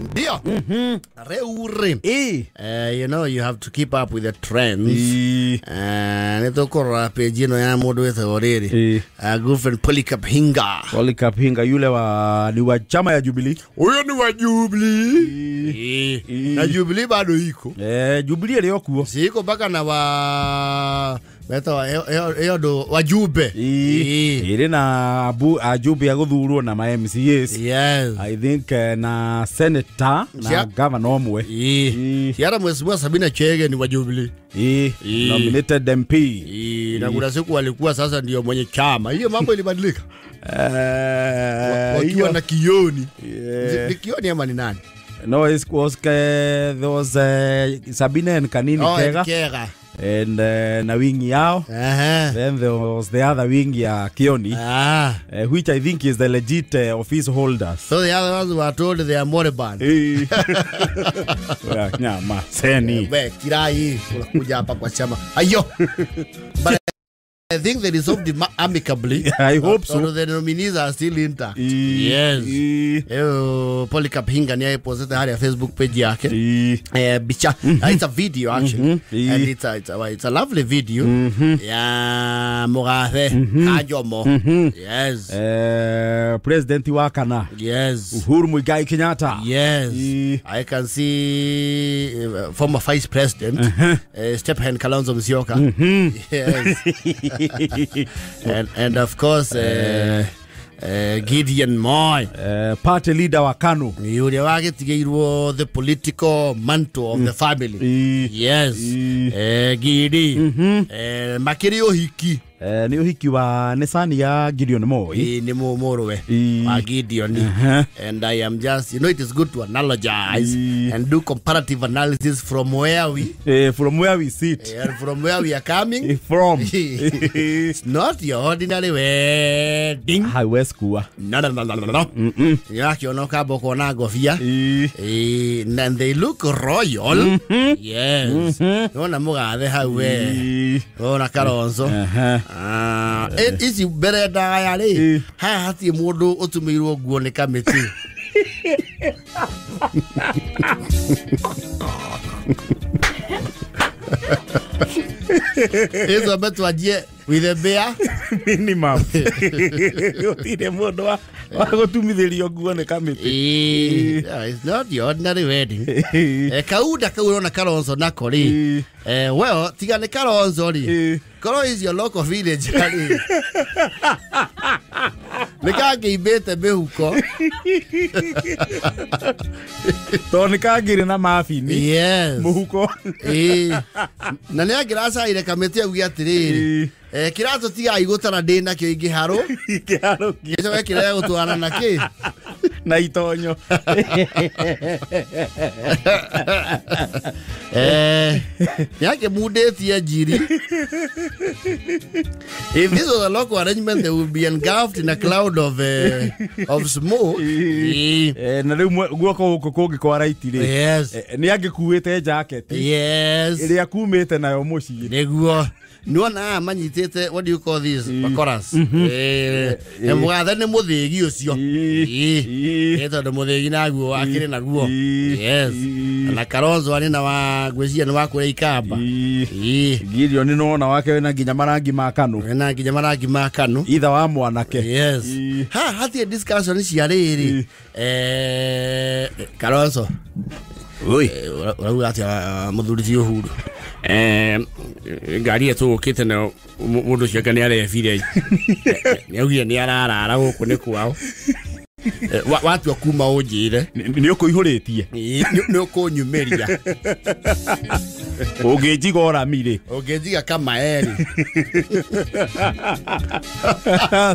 Ndio. Rĩu rĩ, Ĩ. You know you have to keep up with the trends. Ĩ. Nĩ tũkũrora page ĩno ya mũndũ wĩtagwo rĩrĩ, Ĩ. Girlfriend Polycarp Hinga. Polycarp Hinga yule wa ni wa chama ya Jubilee. Huyo ni wa Jubilee. Ĩ. Ĩ. Na Jubilee bado iko. Eh, Jubilee ĩrĩ o kuo. Siko mpaka na wa metagwo ĩyo ndũ wajumbe. Ĩ. Ĩ. Ĩrĩ na ajumbe a gũthurwo na ma MCAs. Yes. I think na senator na governor ũmwe. Ĩ. Ĩ. Siara Mheshimiwa Sabina Chege ni wa Jubilee. Ĩ. Ĩ. Nominated MP. Ĩ, na kuna siku alikuwa sasa ndio mwenye chama. Hiyo mambo ilibadilika. Wakiwa na Kioni. Yeah. Ni Kioni ama ni nani? No, it was there was Sabine and Kanini Oh, Kega Kega. and na wing yao. Then there was the other wing ya Kioni, which I think is the legit office holders. So the other ones were told they are moribund. Eh. Nyama seni. We, kirai unakuja hapa kwa chama. Ayo. But I think they resolved it amicably. I hope so. Although the nominees are still intact. Eh, Yes. eh, Polycarp Hinga ni aiposete hali ya Facebook page yake. eh. Bicha. It's a video actually. And it's a lovely video. Ya Mugathe Kajomo. Yes. President wa kana Yes. Uhuru Muigai Kenyatta. Yes. Eh. I can see former Vice President Stephen Kalonzo Musyoka. Yes. And of course Gideon Moi. Party leader wa KANU. Yule wagĩtigĩirwo the political mantle of the family. Eh. Yes. Gidi. Makĩrĩ ũhiki. Nĩ ũhiki wa Nissan ya Gideon Moi. Nĩ mũrũwe Eh. wa Gideon. And I am just, you know, it is good to analogize Eh. and do comparative analysis from where we From where we sit. and from where we are coming. From. It's not your ordinary wedding. Haiwezi kuwa. No, no, no, no, no, no. Nĩwakĩona ũkamba ũkona ngobia. Eh. And they look royal. Yes. Nĩwona mũgathe hau we. Eh. Wona Kalonzo. Ici mbere ndaya rĩ, haha hatirĩ mũndũ ũtumĩirwo nguo nĩ kamĩtĩ. Ĩcombe twanjie with the bear. Minimum. Gũtirĩ mũndũ wa gũtumithĩrio nguo nĩ kamĩtĩ. Yeah, it's not the ordinary wedding. Kaunda kau ũrona Kalonzo nako rĩ, well, tiga nĩ Kalonzo rĩ, korwo is your local village rĩ, nĩ kangĩimbĩte mĩhuko. Tondũ nĩ kangĩrĩ na mabini Yes. mũhuko. Na nĩ angĩracaire kamĩtĩ auge atĩrĩrĩ, kĩratũ tigai gũtara ndĩ nakĩo ingĩharwo, Kĩharũkie gĩcoke kĩrege gũtwarana na kĩ. Na itonyo. Nĩ angĩmundĩtie njiri. If this was a local arrangement, they would be engulfed in a cloud of smoke. Na rĩu guoko gũkũ kũngĩ kwa right rĩ, Yes. nĩ angĩkuĩte jaketi Yes. ĩrĩa kumĩte nayo mũciĩ. Nĩguo nĩwona aya manyitĩte, what do you call this, makoras. Mũgathe nĩ mũthĩgi ũcio. Tondũ mũthĩgi naguo akĩrĩ naguo. Yes. Na Kalonzo arĩ na wa ngwĩciria nĩ wa kũrĩa Ikamba. Gideon nĩwona wake wĩna nginya marangi ma KANU. Wĩna nginya marangi ma KANU. Itha wa mwanake. Yes. Ha hatirĩ discussion cia rĩrĩ. Kalonzo. Oi. Ũrauga atĩa mũthuri ti Uhuru? Ngari ĩyo tũgũkĩte nayo mũndũ ũcio anga nĩ arebire. Nĩ augire nĩ ararara gũkũ nĩ kwao. Watua kuma ũnjĩre. Nĩ ũkũihũrĩtie. Nĩ ũkũnyumĩria. Ũngĩnjiga ũrami rĩ. Ũngĩnjiga kamaeri.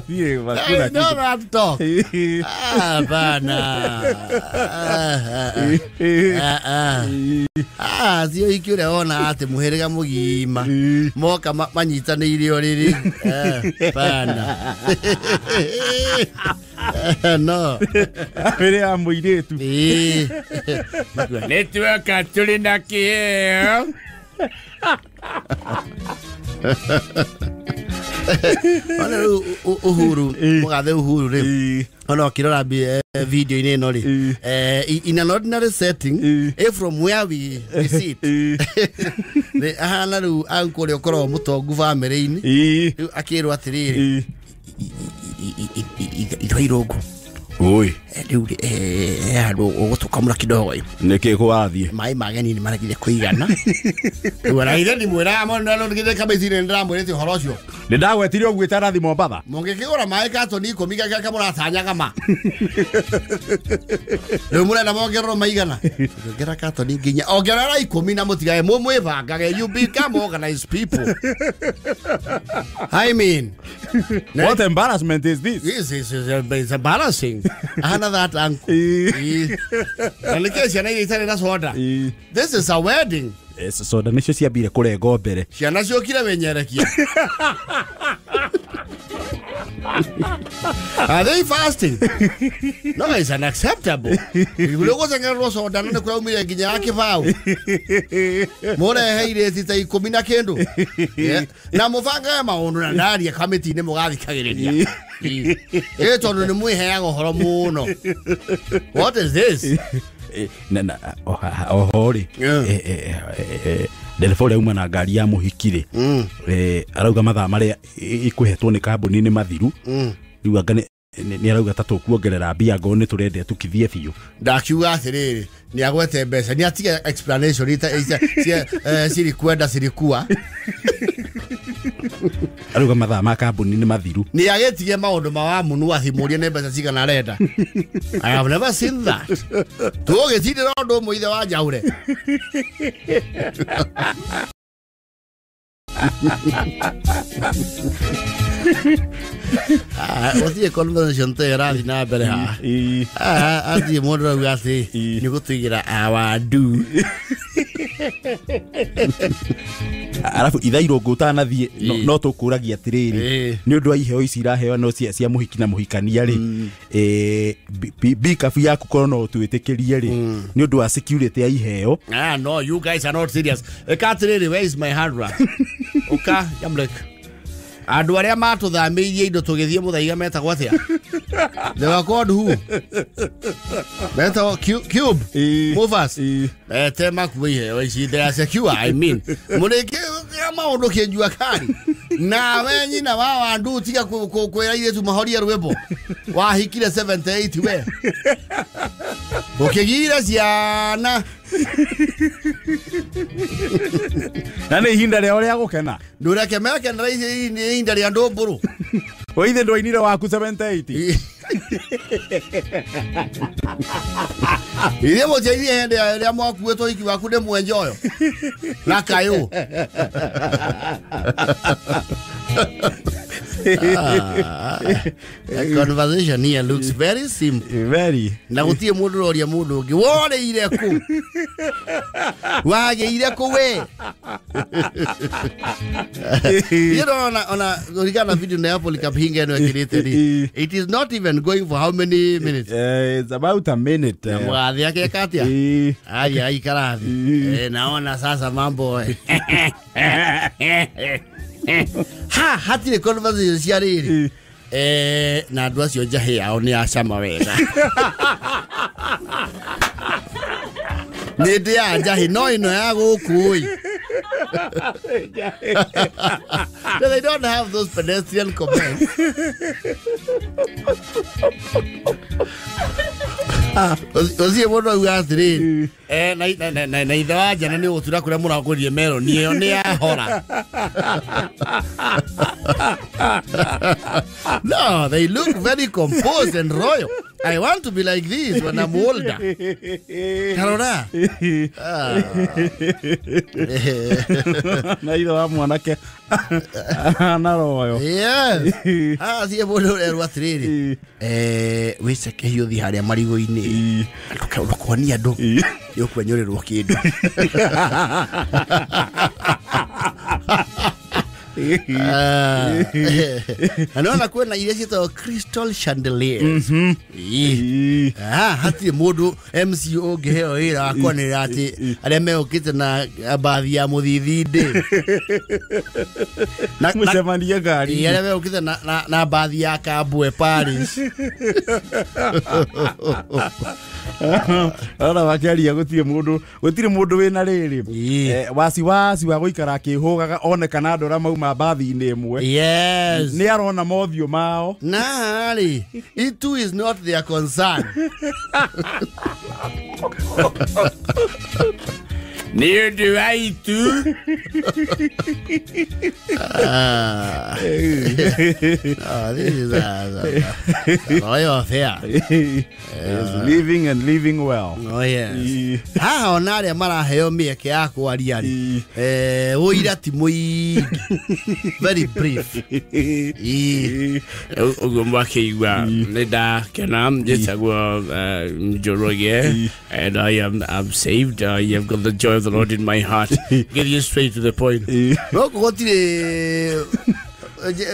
Thiĩ hakuna I know that talk. Ah, bana. Sio iki ũrĩa wona atĩ mũhĩrĩga mũgima moka manyitanĩire ũrĩrĩ. Bana. No. Mbere ya mũirĩtu. Nĩ tuoka tũrĩ na kĩheo. Ona Uhuru mugathe Uhuru ri ona ukirora video ini ino ri in an ordinary setting from where we sit ni ahana riu uncle uri ukoragwo mutongu family-ini riu akirwo atiriri itho irungu oi riu handu ugutukamura kidogo niki kwathie mai mageni ni maregire kuigana riu ona ithe ni mwira no ngithe kamithire ndiramwirite uhoro ucio ni ndagwetire uguo itarathi Mombatha mungikigura mai katoni 10 gaka muratanyaga ma riu murenda mongererwo maigana ngera katoni nginya ongerera 10 na mutigae mwibangage you become organized people. I mean, what embarrassment is this? This is embarrassing. Another that uncle. Na ciana iria itarĩ na soda. This is a wedding. Soda nicio ciambire kũrengwo mbere. Ciana ciokire wenyerekia. Are they fasting? No, it's unacceptable. Igũrũ soda na nĩkũraumire nginya ya kĩbaũ. Mũreheire ta 10 na kĩndũ. Na mũbangage maũndũ na ndaria kamĩtĩ-inĩ mũgathikagĩrĩria. Tondũ nĩ mwĩheaga ũhoro mũno. What is this? Na oho rĩ ndereba ũrĩa auma na ngari ya mũhiki rĩ arauga mathaa marĩa ĩkũhetwo nĩ kambuni nĩ mathiru rĩu anga nĩ arauga ta tũkuongerera mbia ngorwo nĩ tũrenda tũkithie biũ. Ndakiuga atĩrĩrĩ nĩ agwete mbeca nĩ atige explanation sirikwenda sirikua. Arauga mathaa ma kambuni nĩ mathiru nĩ agĩtige maũndũ ma wa mũnu athimũrie nĩ mbeca cigana arenda. I have never seen that. Tũgĩtindĩra ũndũ ũmwe ithe wa njaure. Gũtirĩ conversation ta ĩyo ĩrathiĩ na mbere haha. Athiĩ mũndũ arauga atĩ nĩ gũtũigĩra awandu. Arafu itha irũngũ ũtanathiĩ no tũkũragia atĩrĩrĩ nĩ ũndũ wa iheo ici iraheanwo cia mũhiki na mũhikania rĩ bikabu yaku korwo no ũtwĩtĩkĩrie rĩ nĩ ũndũ wa security ya iheo. No, you guys are not serious. Ĩka atĩrĩrĩ, where is my hard rock? Ũka Jamlek. Andũ arĩa matũthamĩirie indo tũgĩthiĩ mũthaiga metagwo atĩa? They were called who? Metagwo Cube Movers. Mete makuo iheo ici, they are secure. I mean, mũrĩkĩ maũndũ kĩnjua kari. Nawe nyina wa wandu tiga kwĩra airĩtu mahorie rwĩmbo. Wahikire 78 we. Ũkĩgire ciana. Na nĩ ihinda rĩao rĩa gũkena. Ndũreke mekenera nĩ ihinda rĩa ndũmbũrũ. Oithe ndwainire waku 78. Ithe mũtiairie hĩndĩ ĩrĩa mwakuĩtwo hiki waku nĩ mwenja ũyũ na kayũ. The conversation here looks very simple. Very. Na gũtirĩ mũndũ ũroria mũndũ ũngĩ worĩire kũ? Wagĩire kũ we? You know, ona kũringana na video na ya Polycarp Hinga ĩno ĩkĩrĩte rĩ, it is not even going for how many minutes? It's about a minute. Na mũgathĩ akeka atĩa? Aya aikara thĩ. Naona sasa mambo. Ha hatirĩ conversation cia rĩrĩ na andũ acio njahĩ ao nĩ acama wega. Nĩ ndĩ ya njahĩ no ĩno ya gũkũ ĩ. They don't have those pedestrian comments. Ũthiĩ mũndũ auga atĩrĩrĩ na ithe wa njana nĩ ũgũtura kũrĩa mũragũrire meroni ĩyo nĩ yahora. No, they look very composed and royal. I want to be like this when I'm older. Karora. Na ithe wa mwanake na royo. Yes. Thiĩ mũndũ ũrerwo atĩrĩrĩ wĩceke hiũ thiĩ harĩa marigũ-inĩ ndũkonie andũ nĩ ũkwenyũrĩrwo kĩndũ. Na nĩwona kwĩna iria ciĩtagwo crystal chandeliers. Hatirĩ mũndũ MC ũngĩheo wĩra wa kwanĩrĩra atĩ arĩa megũkĩte na mbathi ya mũthithindĩ mũcemanie ngari arĩa megũkĩte na mbathi ya Kambwe Paris. Ona wakiaria gũtirĩ mũndũ wĩna rĩrĩ wasiwasi wa gũikara akĩhũgaga one kana andũ arĩa mauma mbathi-inĩ ĩmwe. Yes. Nĩ arona mothiũ mao. Na rĩ, it too is not their concern. Near do I too. This is a fair. Is living and living well. Oh yes. Haha ona aria maraheo mĩeke ya kwaria rĩ, ũira ti mũingĩ. Very brief. Ũguo mwakĩigua nĩ ndakena njĩtagwo Njoroge and I am I'm saved. I have got the joy of the Lord in my heart. Get you straight to the point. No gũtirĩ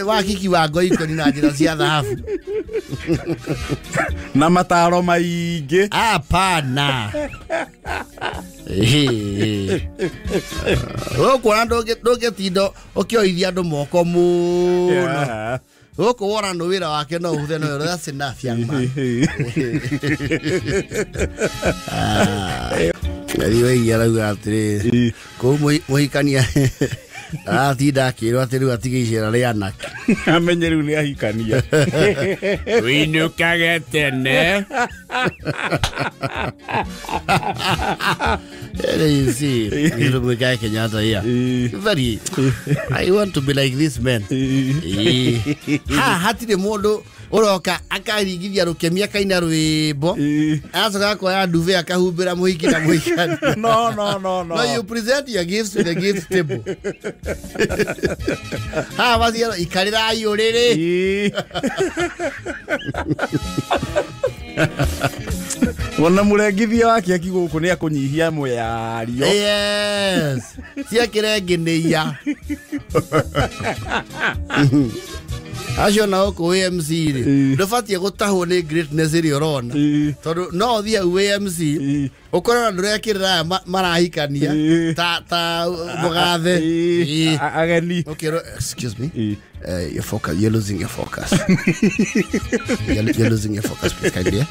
wakiki wa ngoikoni na njĩra cia thahabu na mataro maingĩ. Hapana. Gũkũ ndũngĩtinda ũkĩoithia andũ moko mũno. Gũkũ wona nũ wĩra wake no ũhuthe no that's enough, young man. Anyway, arauga atĩrĩrĩ kũu mũhikania aratinda akĩrwo atĩ rĩu atige icera rĩa anake amenye rĩu nĩ ahikania. Wĩinũkage tene. You see, you Muigai Kenyatta here. Very, I want to be like this man. Ha, hatirĩ mũndũ ũroka akaringithia rũkemi akaina rwĩmbo aracoka akoya nduve akahumbĩra mũhiki na mũhikania. No, no, no, no. No, you present your gifts to the gift table. Ha, maciaro ikarĩrai ũrĩrĩ. Wona mũrengithia wa kĩaki gũkũ nĩ akũnyihia mũyario. Yes. Ciakĩrengenĩia. Acio nao kũ wĩ MC rĩ ndũbatiĩ gũtahwo nĩ greatness ĩrĩa ũrona tondũ no ũthiĩ hau wĩ MC ũkorwo na ndũrekĩrĩra aya marahikania ta mũgathe ageni. Okay, excuse me. Your focus, you're losing your focus. You're losing your focus, please kindly.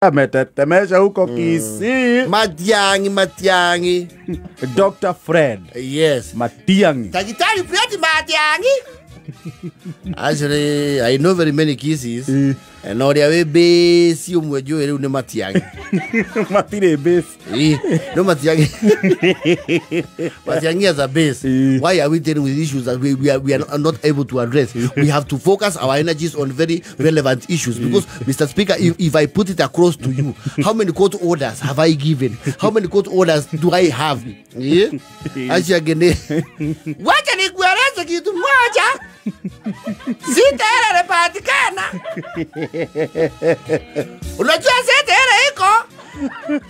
Ametetemesha huko Kisii. Matiang'i, Matiang'i. Dr. Fred. Yes. Matiang'i. Daktari Fred Matiang'i. Actually, I know very many Kisiis. Na ũrĩa wĩ base ũmwe njũĩ rĩu nĩ Matiang'i. Matirĩ base. No Matiang'i. Matiang'i has a base. Why are we dealing with issues that we are not able to address? We have to focus our energies on very relevant issues because, Mr. Speaker, if I put it across to you, how many court orders have I given? How many court orders do I have? Yeah? Wacha nikueleze kitu moja. Sita hela inapatikana. Unajua sita hela iko.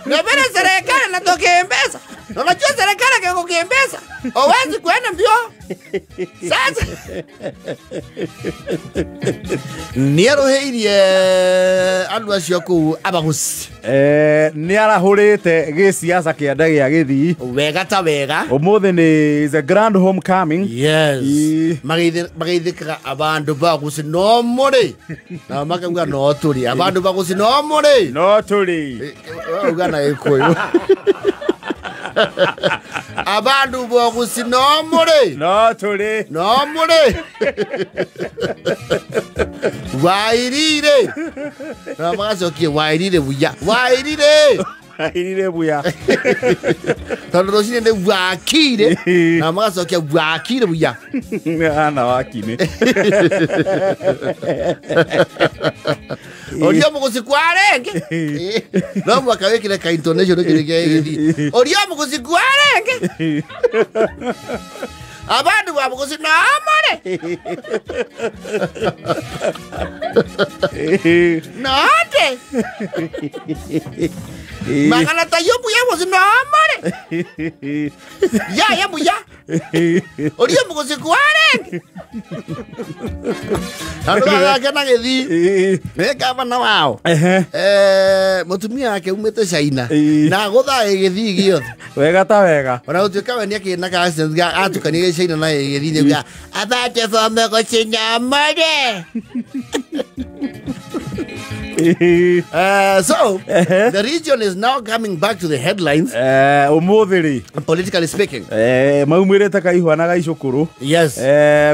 Na vile serikali inatukimbeza. Unajua serikali ikikukimbiza, huwezi kwenda mbio. Sasa nĩarũhĩirie andũ acio kũu abaguci. Nĩarahũrĩte gĩciaca kĩanda gĩa Gĩthii wega ta wega. Ũmũthĩ nĩ is a grand homecoming. Yes. Mageithĩkaga abandu baguci no mũrĩ nao makauga no tũrĩ abandu baguci no mũrĩ no tũrĩ uga na Gĩkũyũ. Abandu bogusi no mũrĩ no tũrĩ no mũrĩ wairire na magacokia wairire buya wairire wairire buya tondũ rũcinĩ nĩ wakire na magacokia wakire buya ana wakine Oria mũgũci kwa rĩngĩ no mwaka wĩkĩre ka intonation kĩrĩ gĩa Gĩthii. Oria mũgũci kwa rĩngĩ abandu ba mũgũci no mũrĩ no tũrĩ. Nomore. Magana tayo buya bosi nomore. Ya ya buya. Oria mugosi kuare. Andu agakena gĩthii nĩ gavana wao mũtumia wake umĩte China na gũtha gĩthii gĩothe wega ta wega ona gũtuĩka we nĩakĩrĩ na ka accent atukania China na gĩthii nĩauga abate fome gũcinyamore. So the region is now coming back to the headlines. Umuthiri politically speaking. Maumĩrĩte kaihwa na gaicũkũrũ. Yes.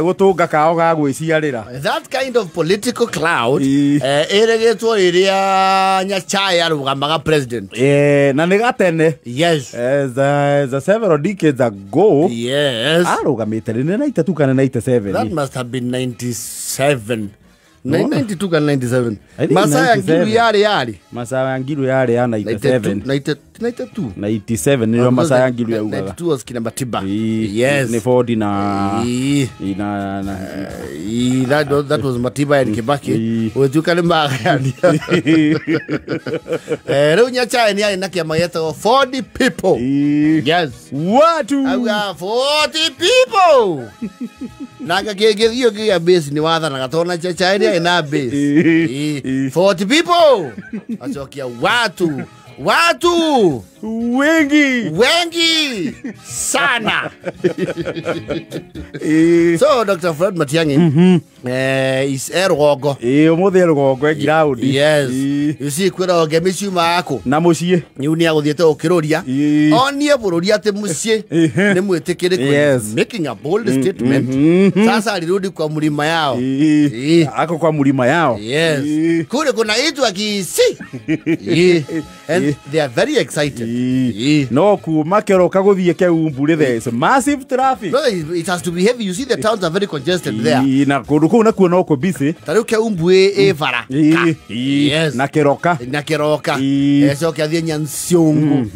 Gũtũnga kao ga gwĩciarĩra. That kind of political cloud ĩrĩgĩtwo rĩrĩa Nyachae arũgamaga president. Na nĩ gatene. Yes. The several decades ago. Yes. Arũgamĩte rĩ 92 kana 97. That must have been 97. 92 kana 97. Masaa ya Ngilu yari yari. Masaa ya Ngilu yari ya 97. 92. 97 ndio masaa ya Ngilu yaugaga. 92 was kina Matiba. Yes. Ni Ford na that was Matiba and Kibaki. Wetuka ni magayani. Rĩu Nyachae ni arĩ na kĩama gĩetagwo 40 people. Yes. Watu. Auga 40 people. Na gĩgĩthio kĩa base ni wathanaga tondũ Nyachae ni arĩ na base. 40 people. Acokia watu. Watu wengi wengi sana. So Dr. Fred Matiang'i is erogo. Umuthi erogongo ground. Yes. You see kwira ngemi ciuma ako na muciĩ niu ni aguthiete ukiruria onie bururi ati muciĩ ni mwitikiriku. Making a bold statement. Sasa alirudi kwa mlima yao. Ako kwa mlima yao. Yes. Kule kuna itwa Kisii. And they are very excited. No kuma keroka guthie Keumbu there is massive traffic. No, it has to be heavy. You see the towns are very congested there. Na kundu kuu nakuo no kũ busy. Ta riu Keumbu ĩ bara. Yes. Na Keroka. Na Keroka. Acoke athie Nyansiongo.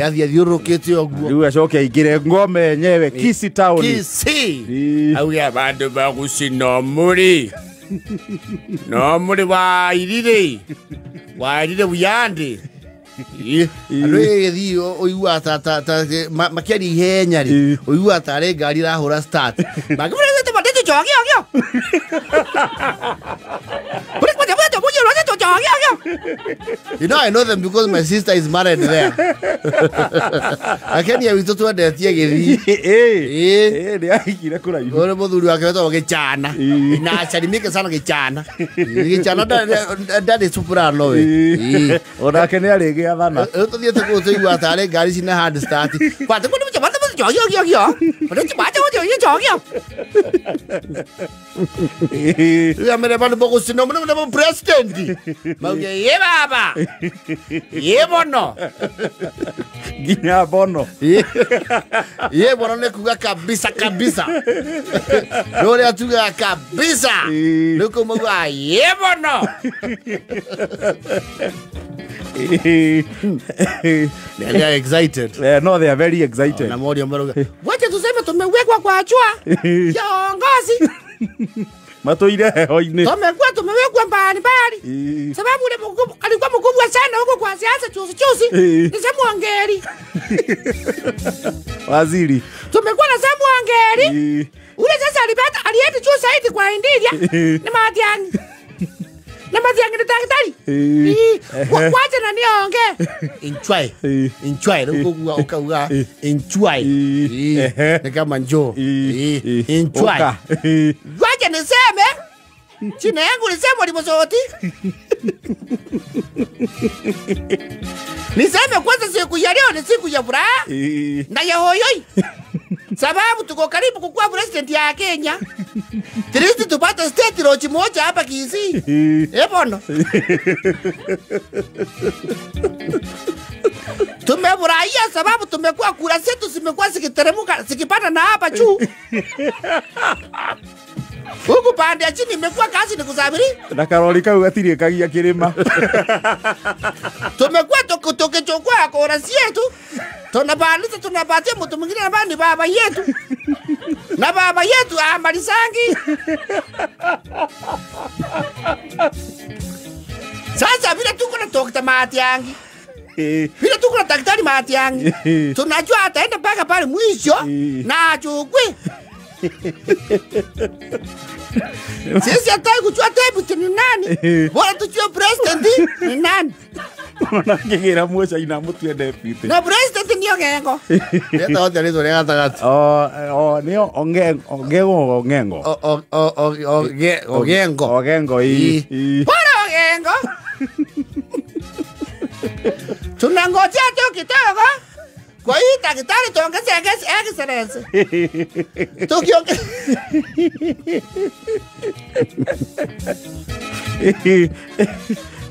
Athie athiũrũrũkĩte ũguo. Rĩu acoke aingĩre ngome yenyewe Kisii town. Kisii. Auge abandu bagusino muri. No muri wa irire. Wa irire buyande. Andũ ĩgĩthiĩ ũiguaga ta makĩaria ihenya rĩ ũiguaga tarĩ ngari ĩrahũra start. You know, I know them because my sister is married there. Akenia witũ twendetie gĩthii. Nĩ ahikire kũraihu. Ũrĩ mũthuri wake wetagwo Gĩchana. Na acarimike sana Gĩchana. Gĩchana ndarĩ soprano we. Onake nĩ arĩgĩathana. Rĩu tũthiĩte kũu tũiguaga tarĩ ngari cina hand start. Rĩu amere bandu bogũcina mũno mũno president. Mauge ye baba. Ye bono. Nginya bono. Ye bono nĩ kuga kabisa kabisa. Nĩ ũrĩa tugaga kabisa. Rĩu kũu maugaga ye bono. They are excited. No, they are very excited. Na morio maruga. Wacha tuseme tumewekwa kwa jua. Kiongozi. Matoire heho-inĩ. Tumekuwa tumewekwa mbali mbali. Sababu ule alikuwa mkubwa sana huko kwa siasa chuzi chuzi. Ni Samuel. Waziri. Tumekuwa na Samuel. Ule sasa alipata alienda chuo zaidi kwa India. Ni Matiang'i. Na Matiang'i ni daktari. Wacha na nionge. Inchwai. Inchwai ukauga ukauga inchwai. Ni kama njoo. Inchwai. Wacha niseme jina yangu ni Samuel Mosoti. Niseme kwanza siku ya leo ni siku ya furaha na ya hoyoi. Sababu tuko karibu kukuwa president ya Kenya. Trist tupate state rochi moja hapa Kisii. Bono. Tumefurahia sababu tumekuwa kura zetu zimekuwa zikiteremuka zikipanda na hapa juu. Huku pande ya chini imekuwa kazi ni kusafiri. Na karori kau gatirĩkagia kĩrĩma. Tumekuwa tukichukua kura zetu. Tunabadilisha tunapatia mtu mwingine ambaye ni baba yetu. Na baba yetu amalisangi. Sasa vile tuko na Dr. Matiang'i, vile tuko na Daktari Matiang'i, tunajua ataenda mpaka pale mwisho na achukue. Sisi hataki kujua deputy ni nani, bora tujue president ni nani. Ona mucaina mutue deputy. Na president ni Ogengo. Ndio wote alizo gatagatĩ. Oh, ni Ogengo Ogengo. Ogengo. Ogengo i. Bora Ogengo. Tunangojea tu kidogo. Kwa hii daktari tuongeze excellence. Tukionge.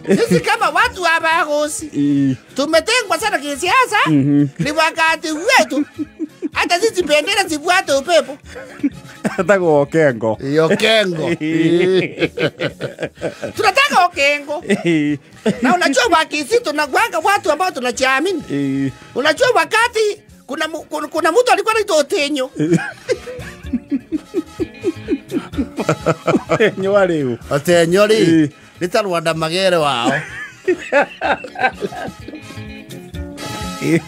Sisi kama watu wa Bagosi tumetengwa sana kisiasa. Ni wakati wetu. Hata sisi bendera zifuate upepo. Hata Okengo. Okengo. Tunataka Okengo. Na unajua wakisi tunakuanga watu ambao tunajiamini. Unajua wakati kuna mtu alikuwa anaitwa Otenyo. Otenyo wale. Otenyo ri. Ni ta Rwanda Magere wao.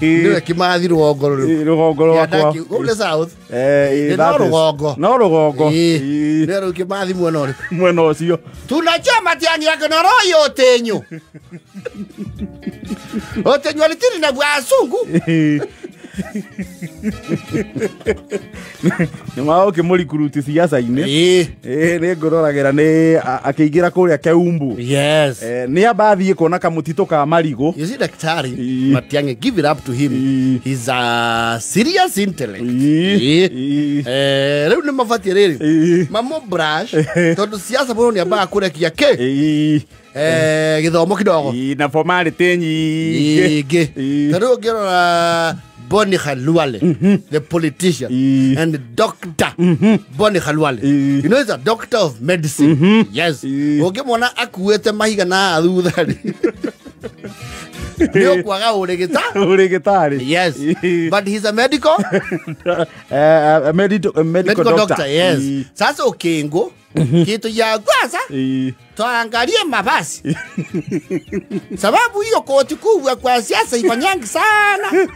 Niwe Kimathi rũgongo rũrĩkũ? Rũgongo rwakwa. Kũu South. No rũgongo. No rũgongo. Nĩ rĩu Kimathi mwena ũrĩkũ? Mwena ũcio. Tunajua Matiang'i yake na roho Otenyo. Otenyo alitiri na wazungu. Nĩ ma ũkĩmũrikuruti siasa-inĩ. Nĩ ngũroragĩra nĩ akĩingĩra kũrĩa Keumbu. Yes. Nĩ amba athiĩ kuona kamũtitũ ka marigũ. You see Daktari Matiang'i, give it up to him. He's a serious intellect. Rĩu nĩ mabatiĩ rĩrĩ mamũ brush tondũ siasa mũno nĩ ambaga kũrekia kĩ gĩthomo kidogo na formality nyingĩ. Tondũ ũngĩrora Boni Khalwale, the politician, and the doctor, Boni Khalwale. You know, he's a doctor of medicine. Yes. Ũngĩmwona akuĩte mahiga na thutha rĩ. Nĩ ũkwaga ũrĩgĩtarĩ. Yes. But he's a medical? A medical doctor. Yes. Sasa Okengo, kitu ya kwanza, tuangalie mavazi. Sababu hiyo koti kubwa kwa siasa iko nyingi sana.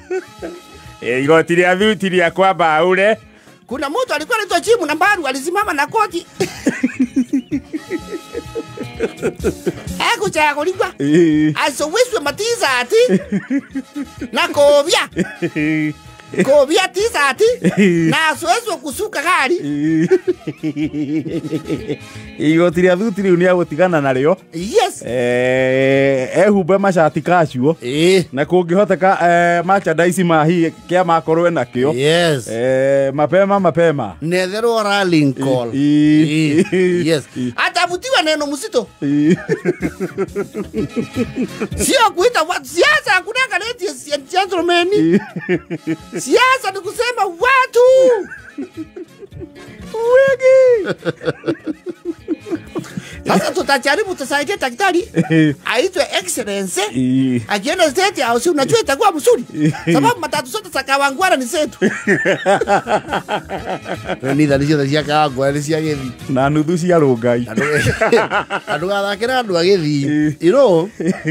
Igoti rĩa thuti rĩa kwa Mbaure. Kuna mtu alikuwa anaitwa Chimu na Mbaru alisimama na koti. Hakuchaguliwa. Asoweswe matiza ati na kobia. Kobia tiza ati na asoweswe kusuka gari. Igoti rĩa thuti rĩu nĩ agũtigana narĩo. Yes. Ehumbe macati kacio. Na kũngĩhoteka merchandise ma hi kĩa makorwo nakĩo. Yes. Mapema mapema. Netherwo rallying call. Yes. Atavutiwa neno msito. Sio kuita watu siasa, hakuna kaleti gentlemen. Siasa ni kusema watu wengi. Sasa tutajaribu tusaidie daktari aitwe excellence. Akienda state house unajua itakuwa mzuri. Sababu matatu zote za Kawangware ni zetu. Ni dhani cia Kawangware cia Gĩthii. Na nuthu cia Rũngai. Andũ gathakĩra andũ a Gĩthii. You know,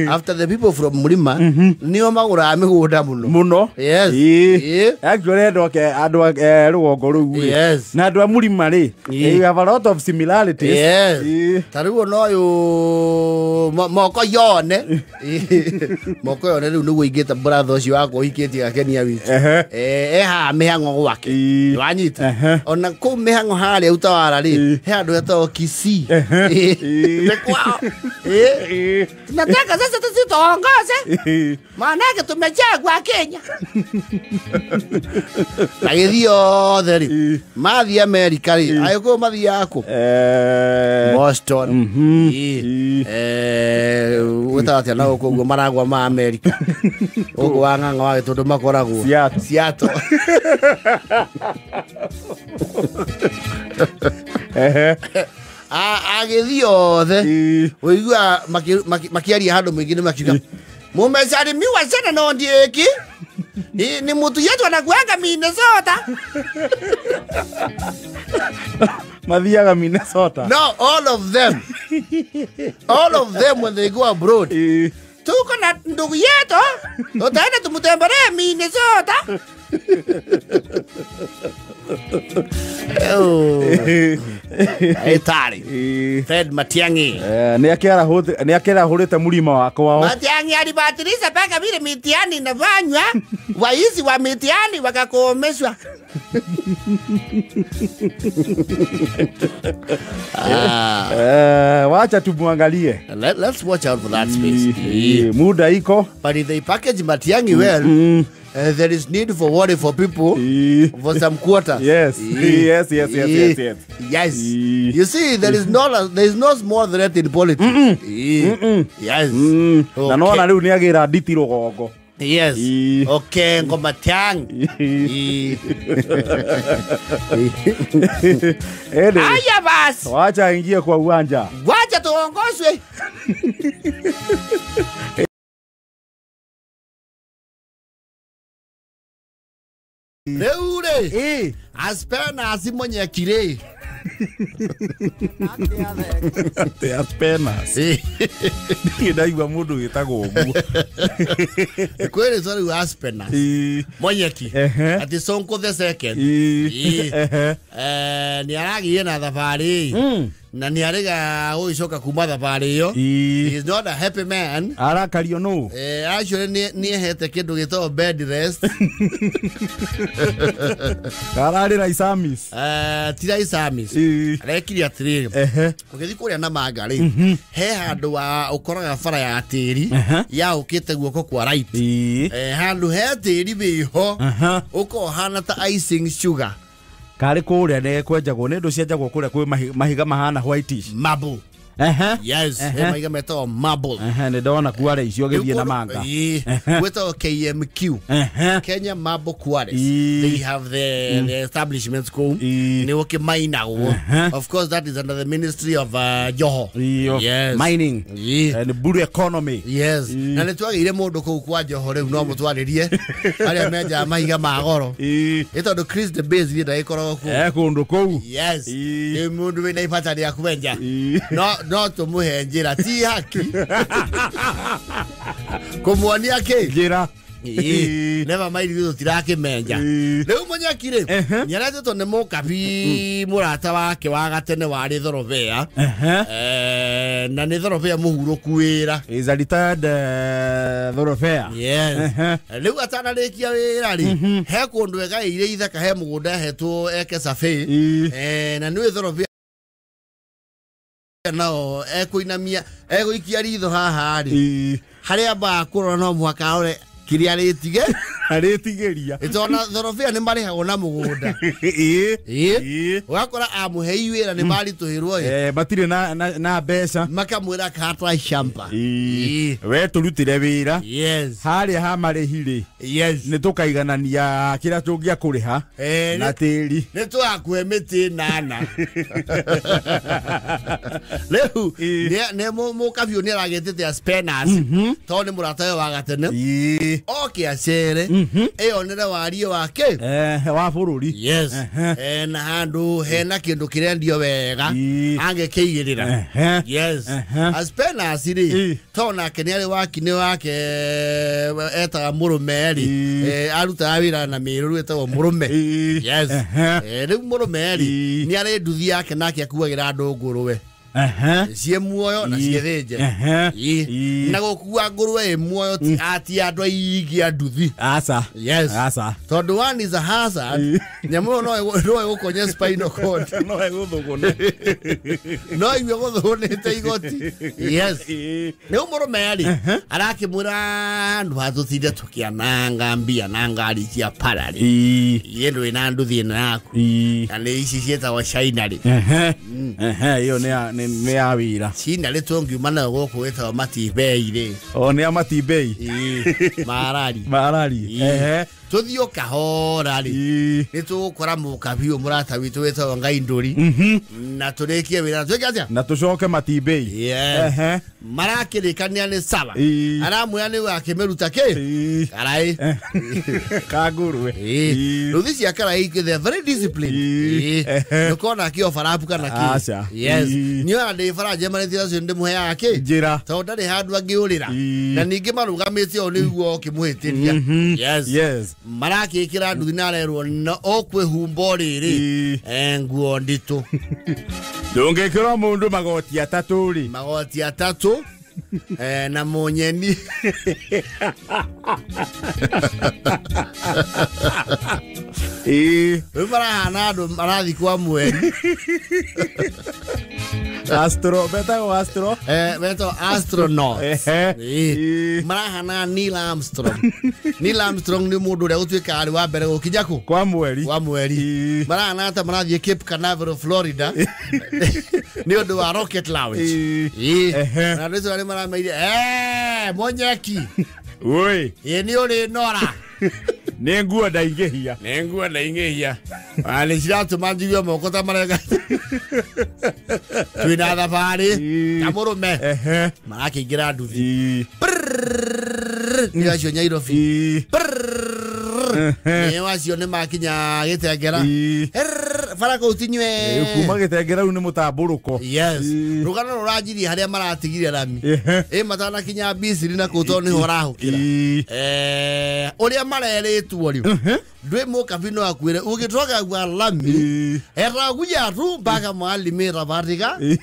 after the people from Murima nĩo magũraga mĩgũnda mũno. Mũno. Yes. Actually andũ a rũgongo rũu. Yes. Na andũ a Murima rĩ, you have a lot of similarities. Yes. Tarĩu ona ũyũ moko yone. Moko yone rĩu nĩguo ingĩta brother ũcio wakwa ũhikĩtie gakenia witũ. Ehaha mĩhang'o gwake. Nĩwanyita? Ona kũu mĩhang'o harĩa Utawala rĩ, he handũ hetagwo Kisii. Nĩ kwao. Tunataka sasa tusituongoze. Maanake tumechagua Kenya. Na gĩthiĩ othe rĩ, mathiĩ Amerika rĩ, agĩkũyũ mathiaga kũ? Boston. Wĩtaga atĩa na gũkũ ũguo maragwa ma Amerika. Gũkũ wa Ng'ang'a wa Gĩtũndũ makoragwo Seattle. Agĩthiĩ othe ũiguaga makĩaria handũ mũingĩ nĩ makiuga mumesalimiwa sana na Ondieki. Ni mtu yetu anakuanga Minnesota. Mathiaga Minnesota. No, all of them. All of them when they go abroad. Tuko na ndugu yetu, tutaenda tumtembelee Minnesota. Oh. Etari. Fred Matiang'i. Ni akera mulima wako. Matiang'i alibatilisha paka vile mitihani inafanywa. Waizi wa mitihani wakakomeshwa. Wacha tumuangalie. Let's watch out for that space. Muda iko. But if they package Matiang'i well, there is need for worry for people for some quarters. Yes. Yes, yes, yes, yes, yes. Yes. You see, there is no small threat in politics. Yes. Na no na riu ni agira nditi rugongo. Yes. Okay, ngo Matiang'i. Aya basi. Wacha ingie kwa uwanja. Wacha tuongozwe. Reure. Aspenas monyekire. Te aspenas. Ni ndaigua mundu witagwo uguo. Kweli sorry aspenas. Monyeki. Ati Sonko the second. Ni aragie na thabari. Na ni arega gũgĩcoka kuma thabarĩ ĩyo. He is not a happy man. Arakario no. Actually ni ehete kĩndũ gĩtagwo bed rest. Kararĩ Isamis. Tira Isamis. Arekire atĩrĩrĩ. Ũgĩthiĩ kũrĩa na manga rĩ, he handũ wa ũkoraga bara ya tĩri yaũkĩte guoko kwa right. Handũ he tĩri wĩho ũkohana ta icing sugar. Kari kuria ne kwenjagwo ni ndu cienjagwo kuria kwi mahiga mahana whitish marble. Yes, mahiga metagwo marble. Ni ndona kuare icio githie na manga. Gwetagwo KMQ, Kenya Marble Quarries. They have the establishments kuu ni ukimainagwo. Of course that is under the Ministry of Joho. Yes. Mining and blue economy. Yes. Na nĩ twagĩire mũndũ kũu kwa Joho rĩu no mũtwarĩrie arĩa menjaga mahiga ma goro. Ĩ tondũ Chris the Base nĩ ndagĩkoragwo kũu. Kũndũ kũu. Yes. Nĩ mũndũ wĩna ibata rĩa kwenja. No tumuhe njira ti haki kumuonia ki njira. Never mind ithuĩ tũtirakĩmenja. Rĩu Mũnyaki rĩ nĩaretĩtwo nĩ mũkabi mũrata wake wa gatene warĩ Thorobea. Na nĩ Thorobea mũhurũku wĩra. Is a retired Thorobea. Yes. Rĩu atanarĩkia wĩra rĩ he kũndũ egaĩire ithaka he mũgũnda ehetwo eke survey. Na nĩwe Thorobea no ekuinamia egũikia ritho haha rĩ harĩa bakũrora no mũhaka arore kĩrĩa arĩtige arĩtigĩria. Ĩtona Thorobea nĩ marĩhagwo na mũgũnda. Ũgakora amũhei wĩra nĩ maritũhĩrwo ĩ matirĩ na mbeca makamwĩra kata shamba. We tũrutire wĩra. Yes. Harĩa ha marĩhi rĩ. Yes. Nĩ tũkaiganania kĩrĩa tũngĩakũrĩha na tĩri. Nĩ tũgakũhe mĩtĩ ĩnana. Rĩu nĩ mũkabi ũyũ nĩ aragĩtĩte Aspenas tondũ nĩ mũrata we wa gatene. Oke acere eyonere warie wake wa bũrũri. Yes. Na handũ hena kĩndũ kĩrendio wega angĩkĩigĩrĩra. Yes. Aspenas rĩ tondũ nake nĩ arĩ wakinĩ wake etaga mũrũme rĩ arutaga wĩra na mĩrũrũ ĩtagwo mũrũme. Yes. Rĩu mũrũme rĩ nĩ arĩ nduthi yake nake akuagĩra andũ ngũrũwe. Ciĩ muoyo na ciĩthĩnje. Na gũkua ngũrũwe ĩ muoyo ti andũ aingĩ a nduthi. Aca. Yes. Aca. Tondũ one is a hazard. Nyamũ ĩyo no ĩgũkonye spinal cord. No ĩgũthũgũne. No igue gũthũgũnĩte igoti. Yes. Rĩu mũrũme rĩ arakĩmwĩra ndũgatũtinde tũkĩananga mbia na ngari cia para rĩ. Ĩ ndũrĩ na nduthi ĩno yaku. Na nĩ ici ciĩtagwo China rĩ. Ĩyo nĩ ya wĩra. China rĩ tũngiuma nayo gũkũ ĩtagwo matibei rĩ. O nĩ ya matibei. Marari. Marari. Tũthiĩ o kahora rĩ nĩ tũgũkora mũkabi ũyũ mũrata witũ wĩtagwo Ngai Ndũri na tũrĩkie wĩra na twĩke atĩa na tũcoke matimbei. Yes. Marakĩrĩkania nĩ sawa. Aramwĩra nĩ ũgakĩmĩruta kĩ karai kangũrwe. Rũthi cia karai they are very disciplined. Ndũkona kĩ obarabu kana kĩ. Aca. Yes. Niĩ ona ndĩ bara njemanĩtie nacio ndĩmũheaga kĩ njĩra tondũ ndarĩ handũ angĩũrĩra na ningĩ marũgamĩte ũũ nĩguo ũkĩmũhĩtĩria. Yes. Yes. Marakĩkĩra nduthi na arerwo no ũkwĩhumba rĩrĩ nguo nditũ. Ndũngĩkĩrwo mũndũ magoti atatũ rĩ. Magoti atatũ na mũnyeni. Rĩu marahana andũ marathiĩ kwa mweri. Astro, betagwo astro. Betagwo astronaut. Marahana Neil Armstrong. Neil Armstrong nĩ mũndũ ũrĩa ũtuĩkaga arĩ wa mbere gũkinya kũ? Kwa mweri. Kwa mweri. Marahana ta marathiĩ Cape Canaveral, Florida. Nĩ ũndũ wa rocket launch. Na andũ acio nĩ marameire, Mũnyeki. Oi. Ĩ nĩ ũrĩ nora. Nĩ nguo ndaingĩhia. Nĩ nguo ndaingĩhia. Nĩ ciratũma njigue moko ta mareka. Twĩna thabarĩ ta mũrũme. Marakĩingĩra nduthi. Nĩ acio Nyairobi. Nĩ acio nĩ makinya Gĩtengera. Bara kũu ti nywe. Kuma Gĩtengera rĩu nĩ mũtambũrũko. Yes. Rũgano rũranjirie harĩa maratigire rami. Ĩ matanakinya Misiri na kũu tondũ nĩho ũrahũkĩra. Ũrĩa marerĩtwo rĩu. Ndwĩ mũkabi no akwĩre ũgĩtoka gwa lami etakuja tu mpaka mahali mĩrabatika.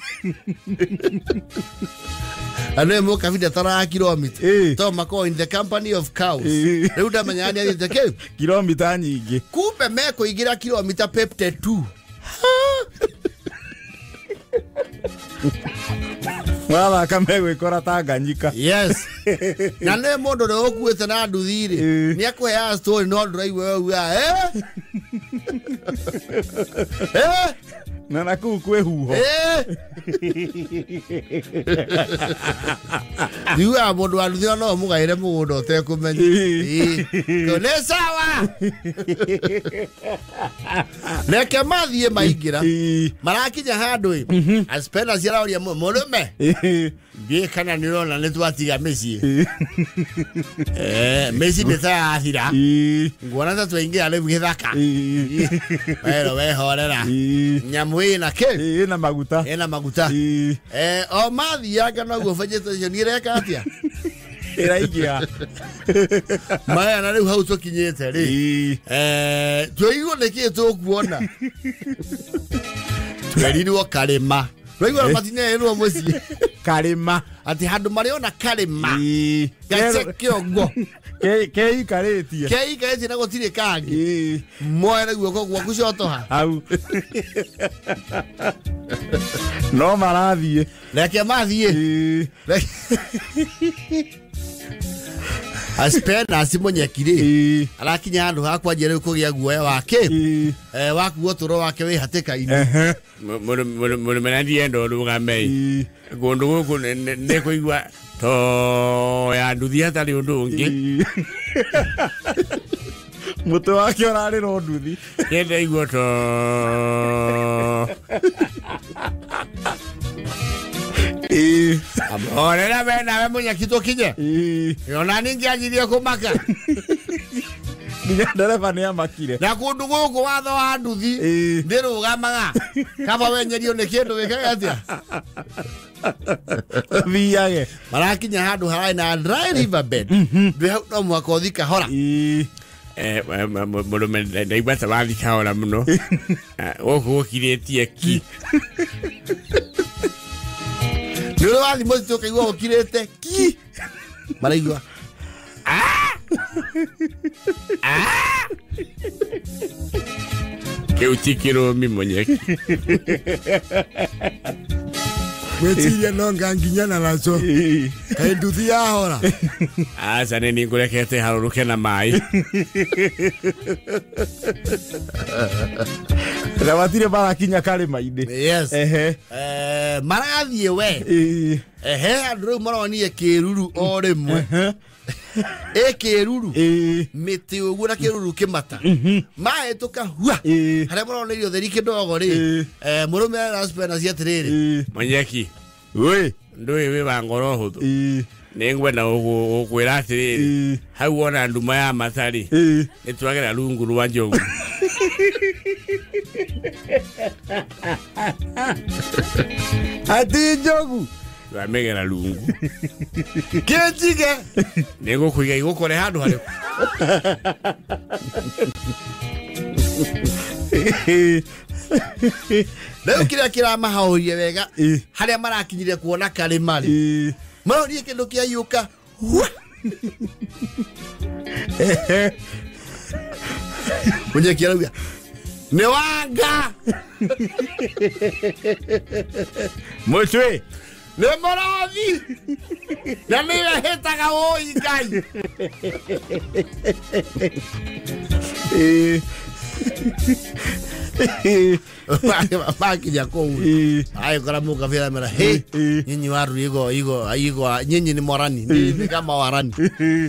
Anwe mũkabi ndataraga kilomita to makorwo in the company of cows. Rĩu ndamenya nĩ athiĩte kĩ kilomita nyingĩ. Kumbe mekũingĩra kilomita 52. Mwathaka megwĩkora Tanganyika. Yes. Na nĩ mũndũ ũrĩa ũkuĩte na nduthi rĩ nĩ akũheaga story no ndũraigua ũguo Na nakũu kwĩ huho. Ndiugaga mũndũ wa nduthi no ũmũgaĩre mũgũnda ũtekũmenya. Nĩ sawa. Reke mathiĩ maingĩra. Marakinya handũ ĩ. Aspena ciaraũria mũrũme. Ndiĩ kana nĩ ũrona nĩ twatiga mĩciĩ. Mĩciĩ nĩ ta yathira. Nguona ta twaingĩra rĩu gĩthaka. Wero wehorera. Nyamũ ĩna kĩ? Ĩna maguta. Ĩna maguta. O mathianga noguo vegetation ĩreka atĩa? Ĩraingĩha. Maya na rĩu hau tũkinyĩte rĩ. Tũiguo nĩkĩ tũkuona. Twerirwo karĩma. Tũiguo matinerwo mũciĩ. Karĩma. Atĩ handũ marĩona karĩma. Gace kĩongo. Keikarĩtie. Keikarĩtie na gũtirĩ kangĩ. Moere guoko gwaku cotoha. Hau. No marathiĩ. Reke mathiĩ. Aspena Mũnyeki rĩ arakinya handũ ha kwanjia rĩu kũgĩa guoya wake wakuo ũtũũro wake wĩ hatĩka-inĩ. Mũrũme na ndienda ũrũgame kũndũ gũkũ nĩ kũigua to ya nduthi hatarĩ ũndũ ũngĩ. Mũtwe wake ũrarĩrwo nduthi. Nĩndaigua to Amorera we nawe Mũnyeki tũkinye. Ona ningĩ anjirie kũmaka. Nginya ndereba nĩ amakire. Na kũndũ gũkũ watho wa nduthi ndĩrũgamaga. Kaba wenyerio nĩ kĩndũ gĩkaga atĩa? Thiage. Marakinya handũ hararĩ na dry river bed. Ndwĩ hau no mũhaka ũthiĩ kahora. Mũrũme ndaigua ta wathiĩ kahora mũno. Gũkũ gũkirĩtie ki. Nĩ ũrĩ wathiĩ mũtitũ ũkaigua gũkirĩte ki. Maraigua Kĩu ti kĩrũmi Mũnyeki. Gwĩciria no nganginyana nacio. Kaĩ nduthi yahora. Aca nĩ niĩ ngũrekete harũrũke na maĩ. Na matire marakinya karĩma-inĩ. Yes. Ehe. Marathiĩ we. Ehe, andũ rĩu maronire kĩruru o rĩmwe. Ĩ kĩruru. Mĩtĩ ũguo na kĩruru kĩmata. Mahĩtũka hua. Harĩa maroneire ũtheri kĩdogo rĩ. Mũrũme aracipena atĩrĩrĩ. Manyeki. Oi. Ndũĩ wĩ wa ngoro hũthũ. Nĩngwenda gũkwĩra atĩrĩrĩ. Hau wona nduma ya mata rĩ. Nĩtwagera rungu rwa njogu. Ati njogu. Twamĩgera rungu. Kĩnjige. Nĩngũkũiga igũkore handũ harĩkũ. Rĩu kĩrĩa kĩramahaũrie wega harĩa marakinyire kuona karĩma rĩ. Maronire kĩndũ kĩaiyũka. Mũnyeki arauga nĩ wanga. Mũtwe. Nĩ mũrothi. Na nĩwe hĩtaga ũi Ngai. Makinya kũu agĩkora mũkabira mera he nyinyi watu iko iko iko nyinyi ni morani ni kama warani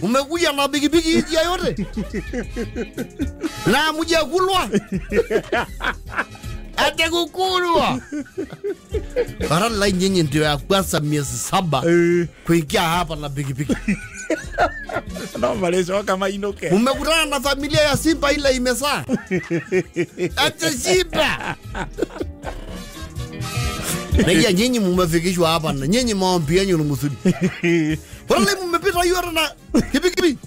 umekuja na bigibigi hizi yote na muje kulwa ate kukulwa barala nyinyi ndio ya kwanza miezi 7 kuingia hapa na bigibigi. No malicoka mainuke. Umekutana na familia ya simba ile imesaa. Ate simba. Ngia nyinyi mumefikishwa hapa na nyinyi maombi yenu ni mzuri. Wale mmepita hiyo na kibikibi.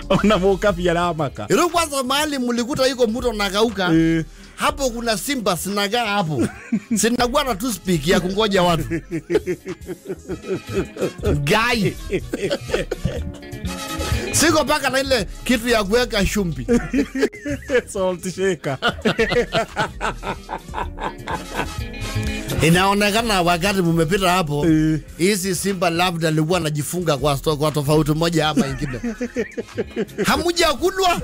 Ona mukapi aramaka. Ilo kwanza mahali mlikuta iko mtu nakauka. Hapo kuna simba sinagaa hapo. Sinakuwa na toothpick ya kungoja watu. Gai. Siko paka na ile kitu ya kuweka shumbi. Salt shaker. Inaonekana wakati mmepita hapo, hizi simba labda alikuwa anajifunga kwa tofauti moja ama ingine. Hamuja kulwa.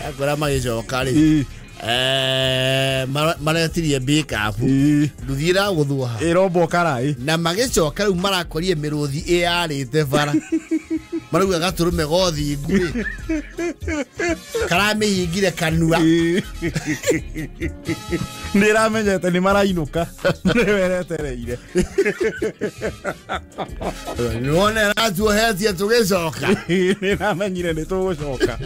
Akora mageco kari. Maretirie bikabu nduthira guthuha irombo karai na magicoka riu marakorie miruthi iyarite bara marauga gaturume gothi ngui karamihingire kanua ndiramenyete ni marainuka niweretereire niwone ratuohetie tugicoka niramenyire ni tugucoka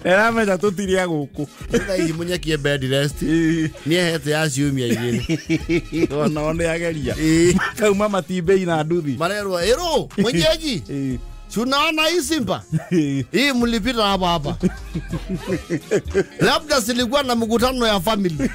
nĩramenya tũtiria gũkũ. Thaa ici mũnyekie bed rest nĩehete ya ciumia igĩrĩ. Onao nĩageria kauma matimbei na nduthi marerwo ĩrũ mwenyeji tunaona hii simba hii mlipita hapa hapa labda silikuwa na mkutano ya family.